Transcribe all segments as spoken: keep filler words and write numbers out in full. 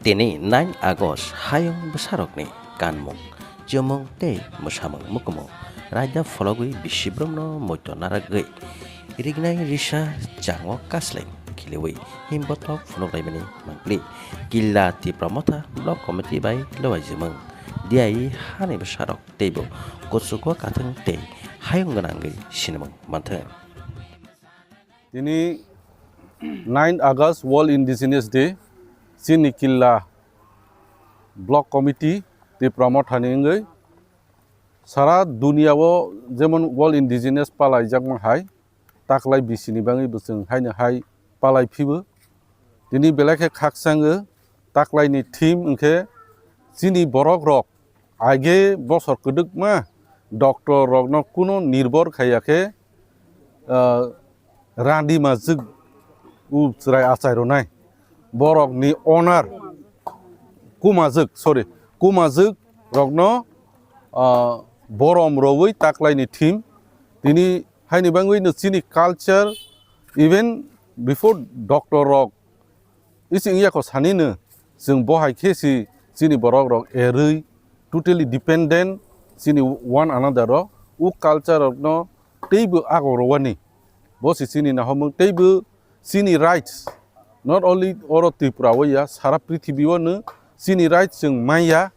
Tini nine August hayung bwsarokni kanmung, chumung tei mwsamung mukumu raida phologwi bisi borokno moito naragwi rignai risa chango kasleng khiliwi himbotok phunuk laimani mangpli Killa Tipra Motha Block Committee bai lobaijimung diai hani bwsarok teibo kuchugo kathwng tei hayung gwnangwi sinimung manthwng. Tini nine August World Indigenous Day, chini Killa Block Committee Tipra Mothani wngwi sara duniao jemon World Indigenous palaijakma hai, taklai bisini bangwi bo chwng haino hai palai phibo. Tini belai khe khakchangwi taklaini theme wngkhe chini borok rok age bosor kwdwkma doctor rokno kuno nirbor khaiya khe, ah, randi majwk u chwrai achai rwnai borokni owner kumajwk, sorry, kumajwk rokno, ah, borom rwwi taklaini theme. Tini haini bangwi no chini culture, even before doctor rok isi wngya kho sanino, chwng bo hai khe si chini borok rok erwi totally dependent chini one another o, u culture rokno teibo agorowani. Bo si chini nahomung teibo chini rights, not only oro Tripura o ya, sara prithibi o no chini rights chwng manya.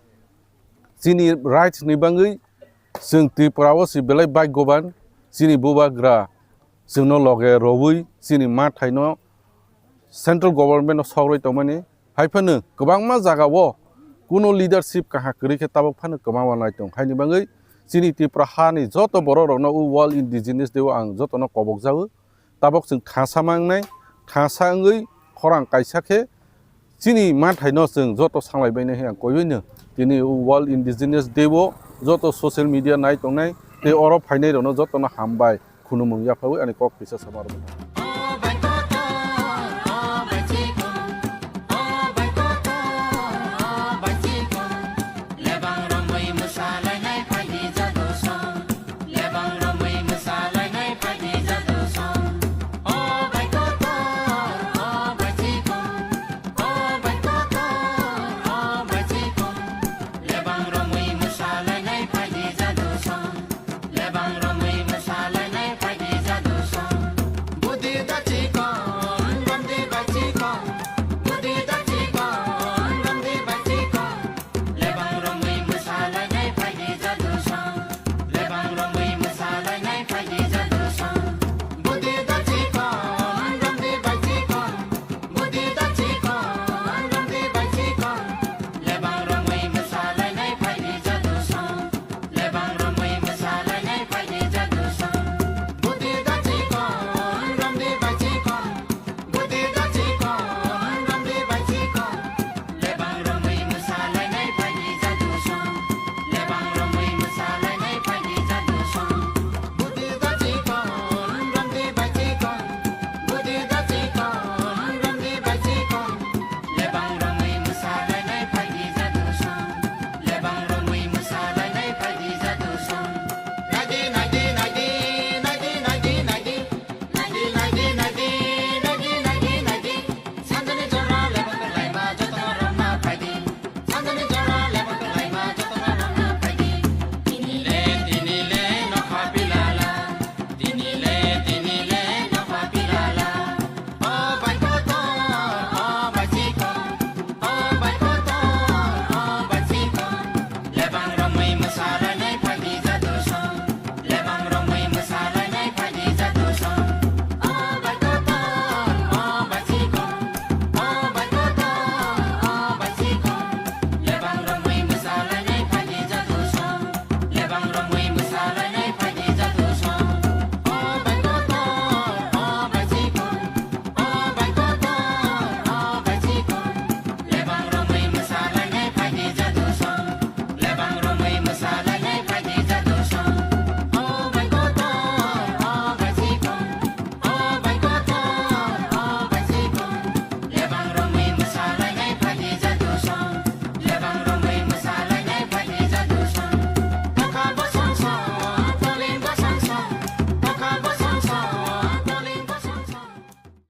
Chini rights ni bangwi chwng Tripura o si belai bhagyoban, chini bubagra chwngno loge rwwi chini mathaino central government no sogrwi tongmani. Hai phano kwbangma jaga o kuno leadership kaham kwrwi khe tabuk phano kwma wanai tong. Haini bangwi chini Tripura hani joto borok rokno o World Indigenous Day o ang jotono kobok jago. Tabok chwng thansa mangnai, thansa wngwi khorang kaisa khe chini mathaino chwng joto sanglaibainai hwnwi ang koiwi no tini o World Indigenous Day o joto social media nai tongnai tei oro phainai rokno jotono hambai khulumung yapharwi ani kok kisa sama rwmani.